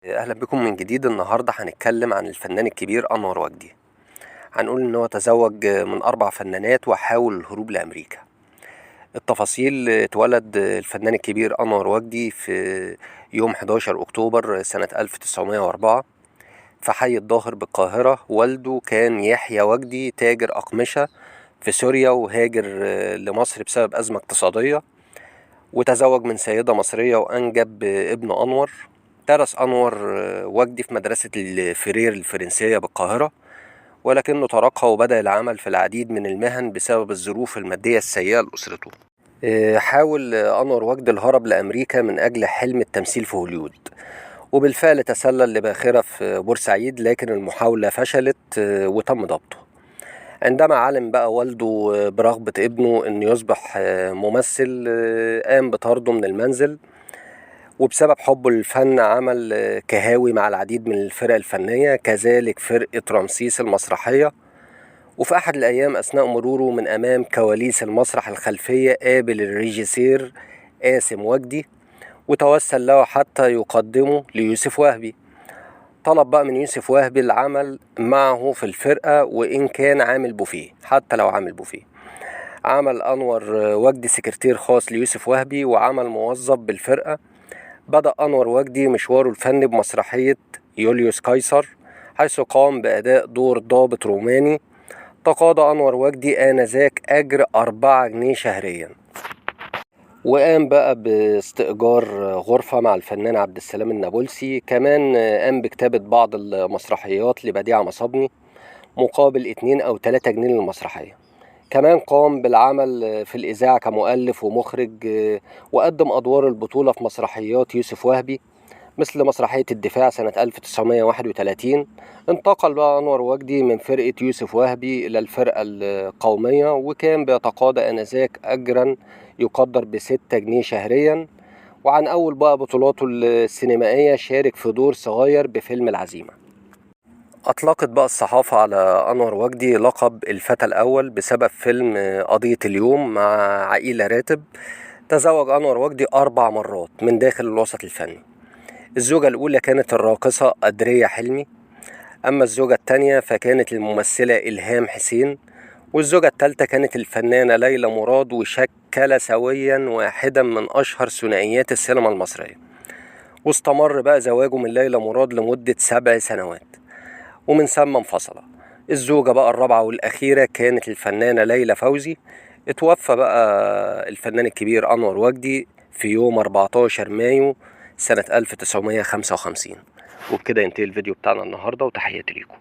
أهلا بكم من جديد. النهاردة هنتكلم عن الفنان الكبير أنور وجدي. هنقول إن هو تزوج من 4 فنانات وحاول الهروب لأمريكا. التفاصيل: اتولد الفنان الكبير أنور وجدي في يوم 11 أكتوبر سنة 1904 في حي الظاهر بالقاهرة. والده كان يحيى وجدي، تاجر أقمشة في سوريا، وهاجر لمصر بسبب أزمة اقتصادية، وتزوج من سيدة مصرية وأنجب ابن أنور. درس أنور وجدي في مدرسة الفرير الفرنسية بالقاهرة، ولكنه تركها وبدأ العمل في العديد من المهن بسبب الظروف المادية السيئة لأسرته. حاول أنور وجدي الهرب لأمريكا من أجل حلم التمثيل في هوليود، وبالفعل تسلل لباخرة في بورسعيد، لكن المحاولة فشلت وتم ضبطه. عندما علم بقى والده برغبة ابنه أنه يصبح ممثل، قام بطرده من المنزل، وبسبب حبه للفن عمل كهاوي مع العديد من الفرق الفنية، كذلك فرقة رمسيس المسرحية. وفي أحد الأيام أثناء مروره من أمام كواليس المسرح الخلفية قابل الريجيسير قاسم وجدي وتوسل له حتى يقدمه ليوسف وهبي. طلب بقى من يوسف وهبي العمل معه في الفرقة وإن كان عامل بوفيه، حتى لو عامل بوفيه. عمل أنور وجدي سكرتير خاص ليوسف وهبي وعمل موظف بالفرقة. بدأ أنور وجدي مشواره الفني بمسرحية يوليوس قيصر، حيث قام بأداء دور ضابط روماني. تقاضى أنور وجدي آنذاك أجر 4 جنيه شهريا، وقام بقى باستئجار غرفة مع الفنان عبد السلام النابلسي. كمان قام بكتابة بعض المسرحيات لبديعة مصابني مقابل 2 أو 3 جنيه للمسرحية. كمان قام بالعمل في الإذاعة كمؤلف ومخرج، وقدم أدوار البطولة في مسرحيات يوسف وهبي مثل مسرحية الدفاع سنة 1931. انتقل بقى أنور وجدي من فرقة يوسف وهبي إلى الفرقة القومية، وكان بيتقاضى آنذاك أجرا يقدر ب6 جنيه شهريا. وعن أول بقى بطولاته السينمائية شارك في دور صغير بفيلم العزيمة. أطلقت بقى الصحافة على أنور وجدي لقب الفتى الأول بسبب فيلم قضية اليوم مع عقيلة راتب. تزوج أنور وجدي 4 مرات من داخل الوسط الفني. الزوجة الأولى كانت الراقصة أدرية حلمي، أما الزوجة الثانية فكانت الممثلة إلهام حسين، والزوجة الثالثة كانت الفنانة ليلى مراد، وشكل سويا واحدا من أشهر ثنائيات السينما المصرية. واستمر بقى زواجه من ليلى مراد لمدة 7 سنوات، ومن ثم انفصل. الزوجة بقى الرابعة والأخيرة كانت الفنانة ليلى فوزي. اتوفى بقى الفنان الكبير أنور وجدي في يوم 14 مايو سنة 1955. وبكده ينتهي الفيديو بتاعنا النهاردة، وتحياتي ليكم.